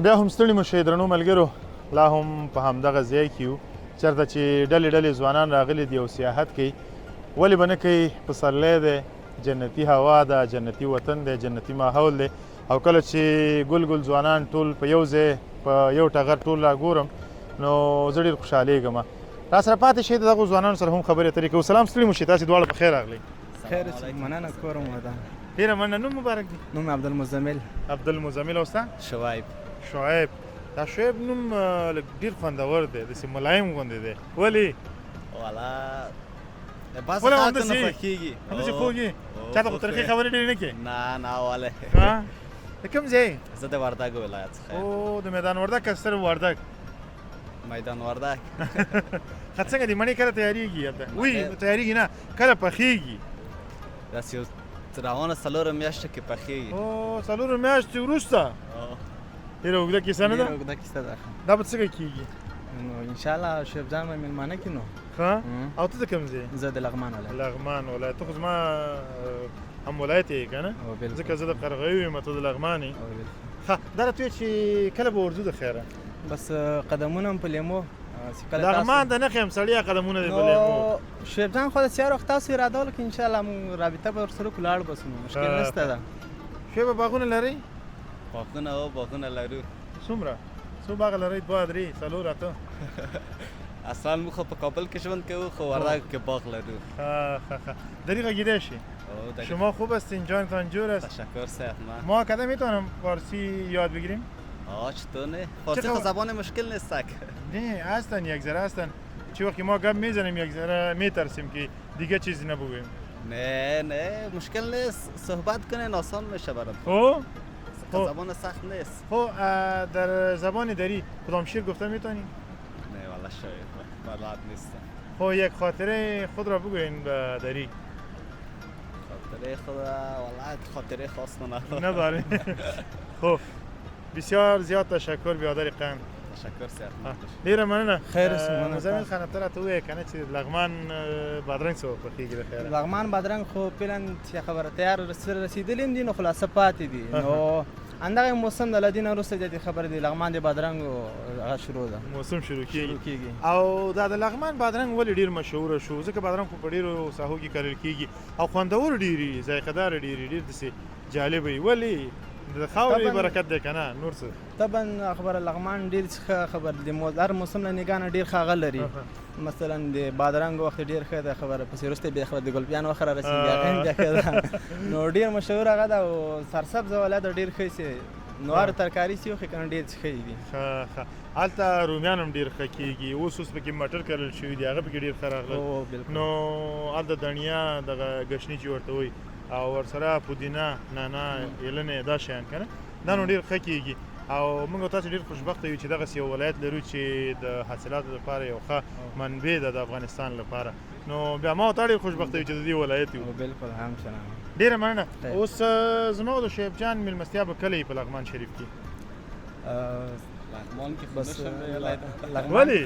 بیا هم ستړي مو شئ درنو ملګرو، لا هم په همدغه ځای کې یو چېرته چې ډلې ډلې ځوانان راغلي دي او سیاحت کوي. ولې به نه کوي، پسرلی دی، جنتي هوا ده، جنتي وطن دی، جنتي ماحول دی. او کله چې ګل ګل ځوانان ټول په یو ځای په یو ټغر ټول راګورم نو زه ډېر خوشحالېږم. را سره پاتې شئ، د دغو ځوانانو سره هم خبرې اترې کوو. سلام، ستړي مو شئ، تاسې دواړه په خیر راغلئ. خیر اوسئ، مننه، کور مو ودان. ډېره مننه، نوم مبارک دی؟ نوم عبدالمزمل. عبدالمزمل. او ستا؟ شعیب. شعیب، دا شعیب نوم لږ ډېر خوندور دی، داسې ملایم غوندې دی، ولې؟ والا بعض ولې خلکو نه همداسې خوښېږي. همداسې خوږ یې؟ چا ته خو ترخې خبرې ډېرې نه کوې؟ نه نه، ولې. ها، د کوم ځای؟ زه د وردګو ولایت څخه یم. او د میدان وردګ که ستر وردګ؟ میدان وردګ. ښه، څنګه دي مڼې کله تیارېږي هلته؟ وي تیارېږي نه، کله پخېږي؟ داسې یو روانه څلورو میاشتو کې پخېږي. او څلورو میاشتې وروسته؟ ډېره اوږده کیسه نه ده؟ ډېره اوږده کیسه ده. دا به څنګه کېږي؟ نو ان شاء الله شعیب جان به مېلمانه کړي نو. ښه، او ته د کوم ځای؟ زه د لغمان ولایت. لغمان ولایت، ته خو زما هم ولایت یې که نه؟ ځکه زه د قرغیو یم، ته د لغمان یې. ښه، دا راته ووایه چې کله به ورځو د خیره؟ بس قدمونه هم په لیمو. لغمان ته نه ښیم سړیه، قدمونه دې په لیمو. شعیب جان خو د سیار وخت تاسو اراده وکړه، ان شاء الله موږ رابطه به ورسره وکړو، لاړ به شو، مشکل نشته ده. شعیبه باغونه لرئ؟ باغونه؟ او باغونه لرو. څومره؟ څو باغ لرئ؟ دوه، درې، څلور، اته؟ اصلا موږ خو په کابل کې ژوند کوو، خو وردګو کې باغ لرو. ښه ښه ښه، دری غږېدای شي؟ شما خوب هستین؟ جانتان جور است؟ تشکر، صحتمند. ما کده میتونم فارسی یاد بگیریم؟ آه، چطور نه، فارسی خو زبان مشکل نیست. نه، هستن یک ذره هستن. چی وقتی ما گپ میزنیم یک ذره میترسیم که دیگه چیزی نبگوییم. نه نه، مشکل نیست، صحبت کنین آسان میشه برات. خب، زبان سخت نیست. خب، در زبان دری کدام شعر گفته میتونی؟ نه والا، شاید بلد نیستم. خب، یک خاطره خود را بگوین به دری. خاطره خود؟ والا خاطره خاص ندارم. نداری؟ خب، بسیار زیاد تشکر بیادر قند. تشکر، صحتمند. ډیره مننه. خیر اوسې، مننه. مزمل خان، ته راته ووایه که نه چې لغمان بادرنګ څه پخېږي د خیره؟ لغمان بادرنګ خو فعلا چې خبره تیار رسېدلي هم دي، نو خلاصه پاتې دي. نو همدغه موسم د له دې نه وروسته د خبرې د لغمان د بادرنګو هغه شروع ده. موسم شروع کېږي. شروع کېږي. او دا د لغمان بادرنګ ولې ډېر مشهور شو؟ ځکه بادرنګ خو په ډېرو ساحو کې کرل کېږي او خوندور ډېر، ذایقه دار ډېر، ډېر داسې جالب وي. ولې؟ د خاورې برکت دی که نه نور څه؟ طبعا خبره لغمان ډېر ښه خبر د هر موسم له نګاه نه ډېر ښه هغه لري. مثلا د بادرنګ وخت ډېر ښه ده خبره، پسې وروسته بیا خبره د ګلپیان وخت را رسېږي، هغه هم بیا ښه ده. نو ډېر مشهور هغه ده او سرسبزه ولایت ډېر ښه سي، نو هر ترکاري چې وخورې که نه ډېر ښه دي. ښه ښه، هلته رومیان هم ډېر ښه کېږي. اوس اوس پکې مټر کرل شوي دي، هغه پکې ډېر ښه راغلل. نو هلته دڼیا، دغه ګشني چې ورته وایي، او ورسره پودینه، نانا، یلنې، دا شیان که نه، دا نو ډېر ښه کېږي. او موږ تاسو ډېر خوشبخته یو چې دغسې یو ولایت لرو چې د حاصلاتو لپاره یو ښه منبع ده د افغانستان لپاره. نو بیا ما او تا ډېر خوشبخته یو چې د دې ولایت یو. بالکل همچنان. ډېره مننه. اوس زما او د شعیب جان مېلمستیا به کله په لغمان شریف کې؟ لغمان کې بس ولې؟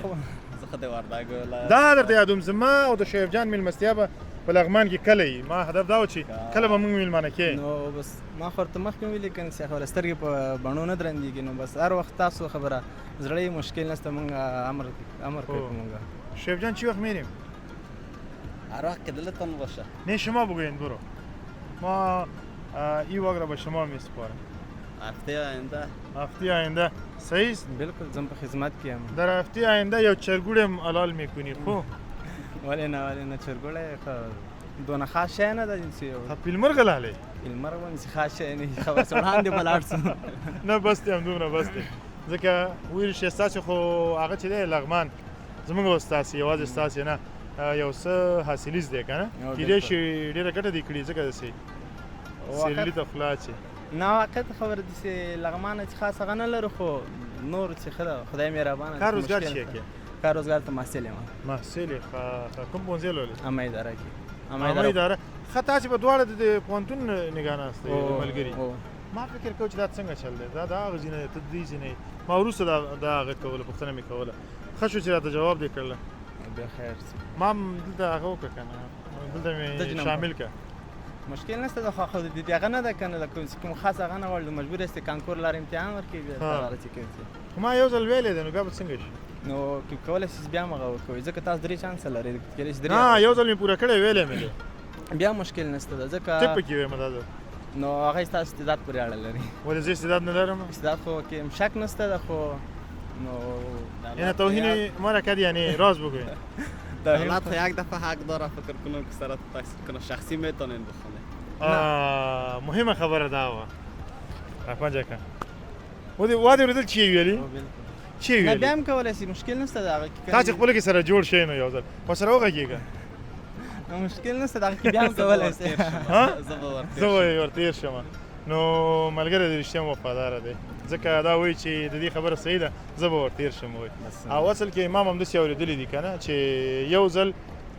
زه خو د وردګو. دا درته یادوم، زما او د شعیب جان مېلمستیا به په لغمان کې کله وي؟ ما هدف دا و چې کله به موږ مېلمانه کې. نو بس ما خو ورته مخکې ویلي که نه چې خبره سترګې په بڼو نه درندېږي، نو بس هر وخت تاسو خبره زړه یې مشکل نشته، موږ امر امر کوي موږ. شعیب جان، چی وقت میریم؟ هر وقت که دلتان باشه. نه، شما بگوین، برو. ما ای واگ را به شما میسپارم. هفته آینده. هفته آینده، صحیح است؟ بالکل، زم په خدمت کې یم. در هفته آینده یو چرګوړی هم حلال میکنی خو؟ ولې نه، ولې نه، چرګوړی خو دونه خاص شی نه ده چې یو پیلمرغ لالی. پیلمرغ هم چې خاص شی نه وي، خبر څه وړاندې به لاړ شو. نه، بس دی، همدومره بس دی، ځکه ویل شي ستاسې خو هغه چې دی لغمان زموږ او ستاسې، یوازې ستاسې نه، یو څه حاصلیز دی که نه؟ کېدای شي ډېره ګټه دې کړي، ځکه داسې سیرلي ته خوله اچوې. نه، واقعیت خبره داسې لغمانه چې خاص هغه نه لرو، خو نور چې ښه ده، خدای مهربانه. کار روزګار چی کې؟ کار روزګار ته محصل یم. محصل یې، ښه. کوم پوهنځی لولې؟ عامه اداره کې. عامه اداره، ښه. تاسې به دواړه د پوهنتون نګاه ناست ملګري. ما فکر کاوه چې دا څنګه چل دی، دا د هغه ځای نه دی، ته د دې ځای نه یې. ما وروسته دا هغه کوله، پوښتنه مې کوله. ښه شو چې راته جواب دې کړله. بیا خیر. ما هم دلته هغه وکړه که نه، دلته مې شامل کړه. مشکل نشته ده، خو د دې هغه نه ده که نه، کوم خاص هغه نه غواړي، مجبور یاست کانکور لاره امتحان ورکړي، بیا هغه چې کوي. خو ما یو ځل ویلی دی، نو بیا به څنګه شي؟ نو کولی شئ بیا هم هغه وکوئ، ځکه تاسو درې چانسه لرئ، کېدای شي درې. نه، یو ځل مې پوره کړی، ویلی مې دی. بیا مشکل نشته ده، ځکه څه پکې وایم دا ده. نو هغه ستاسو استعداد پورې اړه لري. ولې، زه استعداد نه لرم؟ استعداد خو کې شک نشته ده، خو نو یعنی توهین ما را کردی، یعنی راز بگوی. دولت خو یک دفعه حق داره، فکر کنم که سره تحصیل کنه، شخصی میتونین بخونه. مهمه خبره دا وه. راپنجه که ودې وادې اورېدل چې ویلي چې نه، ویلي. بیا هم کولی شي، مشکل نشته ده هغه کې. تاسې خپلو کې سره جوړ شئ، نو یو ځل ورسره وغږېږه. مشکل نشته ده هغه کې، بیا هم کولی شي. زه به ورتېر زه به ورتېر شم. نو ملګری د رښتیا هم وفاداره دی، ځکه دا وایي چې د دې خبره صحیح ده، زه به ورتېر شم وایي. او اصل کې امام همداسې اورېدلي دي که نه، چې یو ځل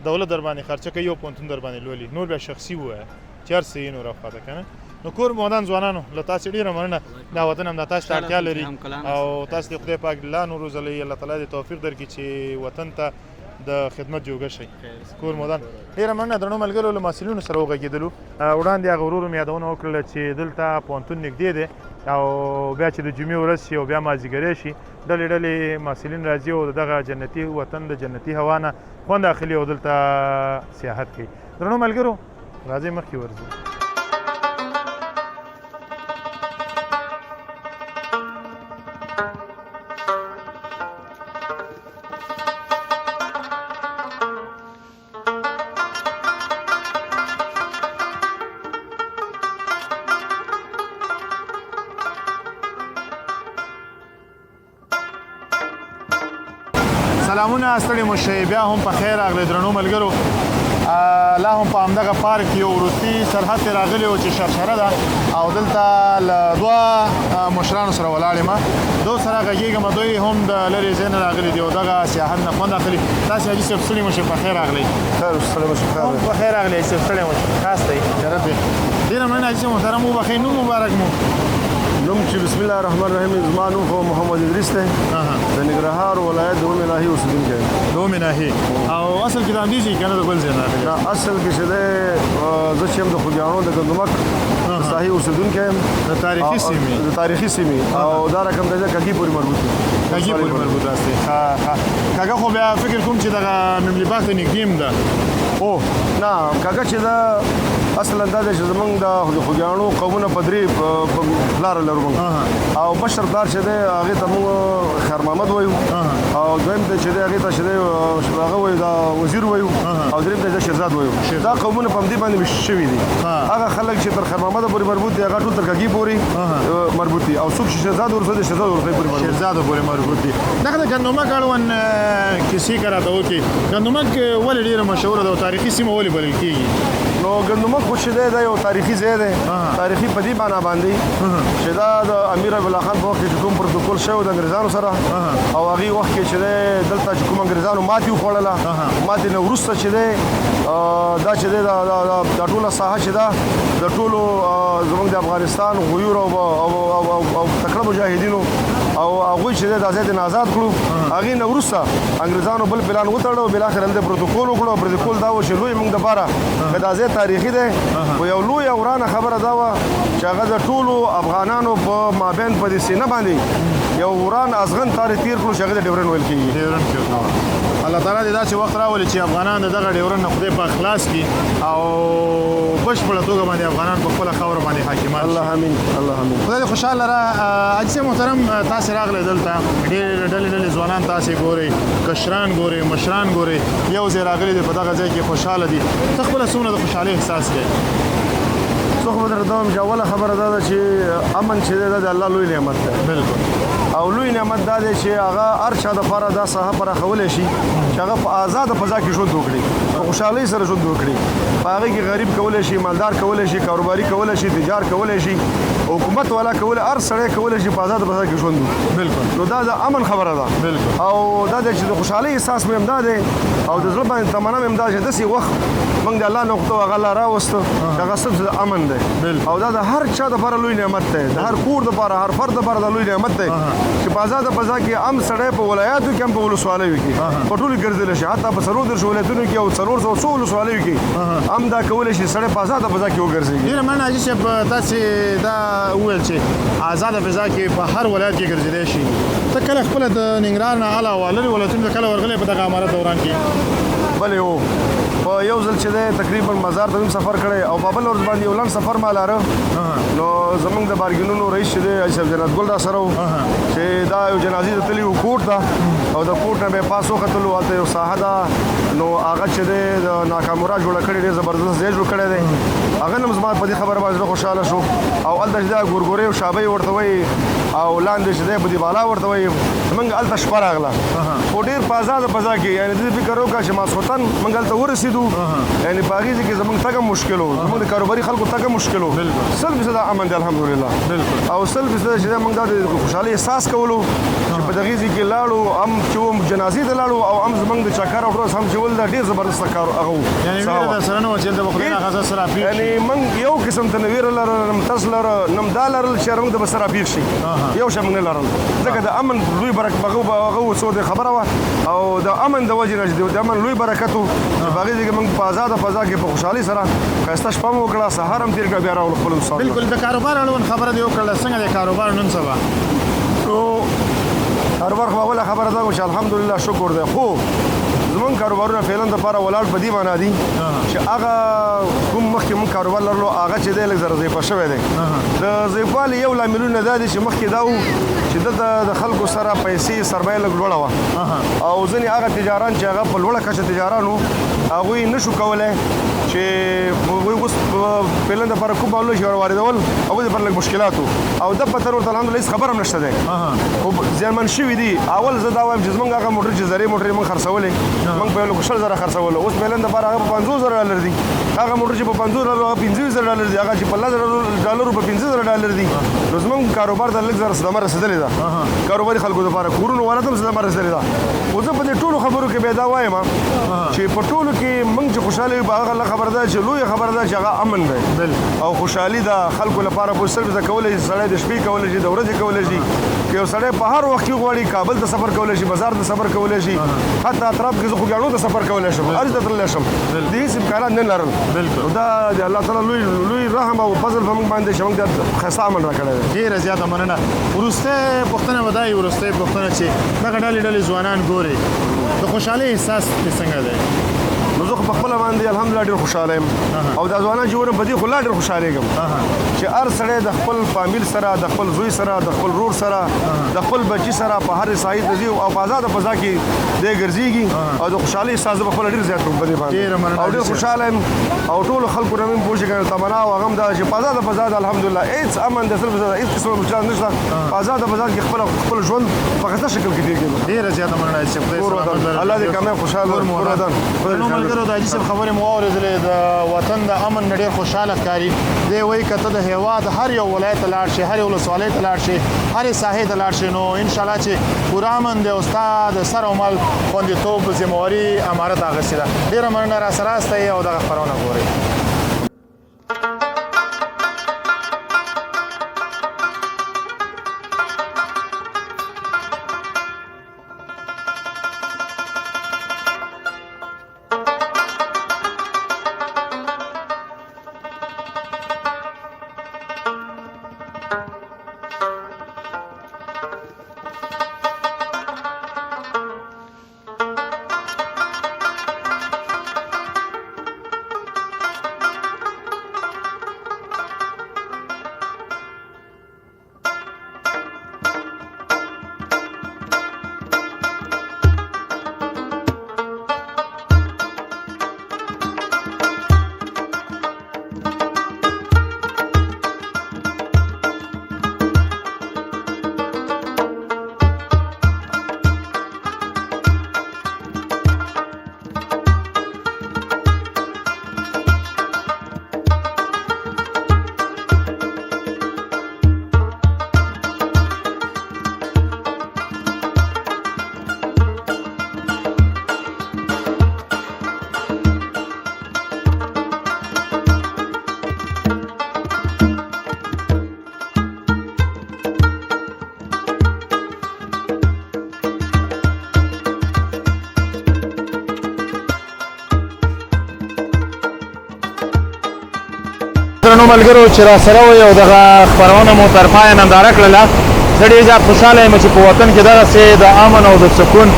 دولت در باندې خرچه کوي، یو پوهنتون در باندې لولي، نور بیا شخصي ووایه چې هر څه یې نور اخواته که نه. نو کور مو ودان ځوانانو، له تاسې ډېره مننه. دا وطن هم دا تاسې ته اړتیا لري، او تاسې دې خدای پاک لا نور وځلوي، الله تعالی دې توفیق درکړي چې وطن ته د خدمت جوګه شئ. کور مو ودان، ډېره مننه. درنو ملګرو، له محصلینو سره وغږېدلو. وړاندې هغه ورور مې یادونه وکړله چې دلته پوهنتون نږدې دی، او بیا چې د جمعې ورځ شي او بیا مازدیګری شي، ډلې ډلې محصلین راځي او دغه جنتي وطن د جنتي هوا نه خوند اخلي او دلته سیاحت کوي. درنو ملګرو، راځئ مخکې ورځو. سلامونه، ستړي مو شئ، بیا هم په خیر راغلي درنو ملګرو. لا هم په همدغه پارک یو وروستي سرحد ته راغلي و چې شرشره ده، او دلته له دوه مشرانو سره ولاړ یم، دوی سره غږېږم. دوی هم د لرې ځای نه راغلي دي او دغه سیاحت نه خوند اخلي. تاسې حاجي صاحب ستړي مو شئ، په خیر راغلئ. خیر، ستړي مو شئ. هم په خیر راغلي حاجي صاحب، ستړي مو شئ، خاص دی، جنت دی. ډېره مننه حاجي صاحب محترم، وبخښئ، نوم مبارک مو؟ نوم چې بسم الله الرحمن الرحیم، زما نوم خو محمد ادریس دی، د ننګرهار ولایت د اومې ناحیې اوسېدونکی یم. د اومې ناحیې، او اصل کې د همدې ځای که نه د بل ځای نه راغلی؟ نه، اصل کې چې دی زه چې یم د خوږیاڼو د ګندمک ساحې اوسېدونکی یم. د تاریخي سیمې. د تاریخي سیمې، او دا رقم د کږي پورې مربوط دی. کږي پورې مربوط راستي. ښه ښه، کږه خو بیا فکر کوم چې دغه مملي باغ ته نږدې هم ده. او نه، کږه چې ده اصلا دا دی چې زمونږ د خوږیاڼو قومونه په درې پلار لرو موږ، او مشر پلار چې دی هغې ته موږ خیر محمد وایو، او دویم ته چې دی هغې ته چې دی هغه وایو دا وزیر وایو، او دریم ته چې شیرزاد وایو. دا قومونه په همدې باندې ویشل شوي دي. هغه خلک چې تر خیر محمد پورې مربوط دي هغه ټول تر کږي پورې مربوط دي، او څوک چې شیرزاد ورسره دي شیرزاد ورسره پورې مربوط. شیرزاد پورې مربوط دي. دغه د ګندمک اړوند کیسې که راته وکړي، ګندمک ولې ډېره مشهوره ده او تاریخي سیمه ولې بلل کېږي؟ نو ګندمک خو چې دی دا یو تاریخي ځای دی. تاریخي په دې معنا باندې چې دا د امیر عبدالله خان په وخت کې چې کوم پروتوکول شوی د انګریزانو سره، او هغې وخت کې چې دی دلته چې کوم انګریزانو ماتې وخوړله، ماتې نه وروسته چې دی دا چې دی دا ټوله ساحه چې ده د ټولو زموږ د افغانستان غیور او او تکړه مجاهدینو او هغوی چې دی دا ځای دې آزاد کړو. هغې نه وروسته انګریزانو بل پلان وتړه او بالاخره دلته پروتوکول وکړو. پروتوکول دا و چې لوی موږ دپاره که دا ځای تاریخي دی، خو یو لویه ورانه خبره دا وه چې هغه د ټولو افغانانو په مابین په دې سینه باندې یو وران ازغن تار تیر کړو چې هغه د ډیورن ویل کېږي. ډیورن کې الله تعالی دې داسې وخت راولي چې افغانان دغه ډیورن نه خدای په خلاص کړي او بشپړه توګه باندې افغانان په خپله خاوره باندې حاکمان شي. الله امین، الله امین. خدای دې خوشحاله لره. حاجي صاحب محترم، تاسې راغلی دلته، ډېر ډلې ډلې ځوانان تاسې ګورئ، کشران ګورئ، مشران ګورئ، یو ځای راغلي دي، په دغه ځای کې خوشحاله دي. ته خپله څومره د خوشحالۍ احساس کوې؟ زه خو به درته وایم چې اوله خبره دا ده چې امن چې دی دا د الله لوی نعمت دی. بالکل. او لوی نعمت دا دی چې هغه هر چا دپاره دا ساحه پراخولی شي چې هغه په آزاده فضا کې ژوند وکړي، په خوشحالۍ سره ژوند وکړي. په هغې کې غریب کولی شي، مالدار کولی شي، کاروباري کولی شي، تجار کولی شي، حکومت والا کولی، هر سړی کولی شي په آزاده فضا کې ژوند وکړي. بالکل. نو دا د امن خبره ده. بالکل. او دا دی چې د خوشحالۍ احساس مې هم دا دی او د زړه باندې تمنا مې هم دا چې داسې وخت موږ د الله نه غوښتو، هغه الله راوستو چې هغه صرف د امن دی. او دا د هر چا دپاره لوی نعمت دی، د هر کور دپاره، هر فرد دپاره دا لوی نعمت دی چې په آزاده فضا کې هم سړی په ولایاتو کې هم په ولسوالیو کې په ټولو ګرځېدلی شي، حتی په 34 ولایتونو کې او 400 څو ولسوالیو کې هم دا کولی شي سړی په آزاده فضا کې وګرځېږي. ډېره مننه حاجي صاحب، تاسې دا وویل چې آزاده فضا کې په هر ولایت کې ګرځېدی شي. ته کله خپله د ننګرهار نه علاوه لرې ولایتونو ته کله ورغلی په دغه امارت دوران کې؟ بلې و، په یو ځل چې دی تقریبا مزار ته هم سفر کړی او په بله ورځ باندې یو لنډ سفر ما لاره. نو زمونږ د بارګینونو رئیس چې دی حاجي صاحب جنت ګل را سره و چې دا یو جنازې ته تللی و کوټ ته، او د کوټ نه به یې پاس وختلو، هلته یو ساحه ده، نو هغه چې دی د ناکامورا جوړه کړې، ډېر زبردست ځای جوړ کړی دی. هغه نه هم زما په دې خبره باندې زړه خوشحاله شو. او هلته چې دا ګورګورې او شابۍ ورته وایي او لاندې چې دی په دې بالا ورته وایي، موږ هلته شپه راغله، خو ډېر په آزاده فضا کې. یعنې دې فکر وکړه چې ماسخوتن موږ هلته ورسېدو، یعنې په هغې ځای کې زموږ تګ هم مشکل و، زموږ د کاروباري خلکو تګ هم مشکل و. 100% امن دی الحمدلله. او 100% چې موږ دا د خوشحالۍ احساس کولو چې په دغې ځای کې لاړو، هم چې وم جنازې ته لاړو او هم زموږ د چکر او ټول هم چې ول، دا ډېر زبردست کار هغه و. یعنې ویره درسره نه وه چې هلته به خدای ناخواسته څه راپېښ شي؟ یعنې موږ یو قسم ته نه ویره لرله، نه ترس لره، نه هم دا لرل چې موږ ته به څه راپېښ شي، یو شی موږ نه لرل، ځکه د امن لوی برکت هغه و، څو د خبره وه. او د امن د وجې نه چې د امن لوی برکت و چې په هغې ځای کې موږ په آزاده فضا کې په خوشحالۍ سره ښایسته شپه مو وکړه، سهار هم تېر کړه، بیا راغلو خپل استاد. بالکل. د کاروبار اړوند خبره دې وکړله، څنګه دی کاروبار نن سبا؟ نو کاروبار خو اوله خبره دا چې الحمدلله شکر دی، خو زمونږ کاروبارونه فعلا دپاره ولاړ په دې معنا دي چې هغه کوم مخکې موږ کاروبار لرلو هغه چې دی لږ زره ضعیفه شوی دی. د ضعیفوالي یو لاملونه دا دي چې مخکې دا و چې دلته د خلکو سره پیسې سرمایه لږ لوړه وه، او ځینې هغه تجاران چې هغه په لوړه کچه تجاران وو هغوی نشو کولی چې اوس فعلا دپاره کوم مالونه چې واردول هغوی دپاره لږ مشکلات وو، او د پتر ورته الحمدلله هېڅ خبره هم نشته دی، خو زیانمن شوي دي. اول زه دا وایم چې زمونږ هغه موټر چې زرې موټر یې موږ خرڅولې، موږ په یو لکو 20,000 خرڅولو، اوس فعلا دپاره هغه په 50,000 ډالر دي. هغه موټر چې په 50,000 هغه 25,000 ډالر دي، هغه چې په 10,000 ډالرو په 5,000 ډالر دي. نو زمونږ کاروبار ته لږ زره صدمه رسېدلې ده، کاروباري خلکو دپاره، کورونو والا ته هم صدمه رسېدلې ده. خو زه په دې ټولو خبرو کې بیا دا وایم چې په ټولو کې موږ چې خوشحاله یو، هغه الله خبره ده چې لویه خبره ده چې هغه امن دی او خوشحالي ده خلکو لپاره. په 100% کولی شي سړی د شپې کولی شي، د ورځې کولی شي، که یو سړی په هر وخت کې غواړي کابل ته سفر کولی شي، بازار ته سفر کولی شي، حتی اطراف کې زه خوږیاڼو ته سفر کولی شم، هر ځای ته تللی شم، د هېڅ امکانات نه لرل. دا د الله تعالی لوی لوی رحم او فضل په موږ باندې چې موږ ته ښایسته امن راکړی دی. ډېره زیاته مننه. وروستۍ پوښتنه به دا وي، وروستۍ پوښتنه چې دغه ډلې ډلې ځوانان ګوري، د خوشحالۍ احساس دې څنګه دی؟ نو زه خو په خپله باندې الحمدلله ډېر خوشحاله یم، او دا ځوانان چې ګورم په دې خو لا ډېر خوشحالېږم چې هر سړی د خپل فامیل سره، د خپل زوی سره، د خپل ورور سره، د خپل بچي سره په هرې ساحې ته ځي او په آزاده فضا کې دی ګرځېږي، او د خوشحالۍ احساس زه په خپله ډېر زیات کوم په دې باندې، او ډېر خوشحاله یم. او ټولو خلکو نه مې پوه شي که تمنا او هغه هم دا چې په آزاده فضا ده الحمدلله هېڅ امن دی، 100% هېڅ قسم مشکلات نشته، په آزاده فضا کې خپل ژوند په ښه شکل کې تېر کړي. ډېره زیاته مننه حاجي صاحب، خدای سلامت لره. الله دې کامیاب خوشحاله کور ودان. نو ملګرو د حاجي صاحب خبرې مو واورېدلې، د وطن د امن نه ډېر خوشحاله ښکاري. دی وایي که ته د هېواد هر یو ولایت ته لاړ شې، هرې ولسوالۍ ته لاړ شې، هرې ساحې ته لاړ شې، نو انشاءالله چې پوره امن دی او ستا د سر او مال خوندیتوب ذمهواري امارت اخیستې ده. ډېره مننه راسره یاستئ او دغه خپرونه ګورئ. درنو ملګرو چې را سره وئ او دغه خپرونه مو تر پایه ننداره کړله، زه ډېر زیات خوشحاله یم چې په وطن کې دغسې د امن او د سکون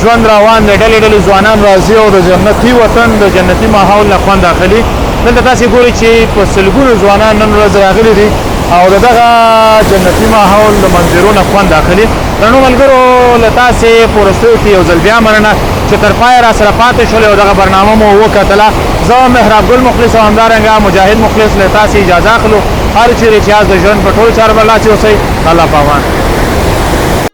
ژوند روان دی. ډلې ډلې ځوانان راځي او د جنتي وطن د جنتي ماحول نه خوند اخلي. دلته تاسې ګورئ چې په سلګونو ځوانان نن ورځ راغلي دي او د دغه جنتي ماحول د منظرو نه خوند اخلي. درنو ملګرو، له تاسې په وروستیو کې یو ځل بیا مننه چې تر پایه را سره پاتې شولې او دغه برنامه مو وکتله. زه محراب ګل مخلص او همدارنګه مجاهد مخلص له تاسې اجازه اخلو. هر چیرې چې یاست د ژوند په ټولو چارو برلاسي اوسئ. الله په امان.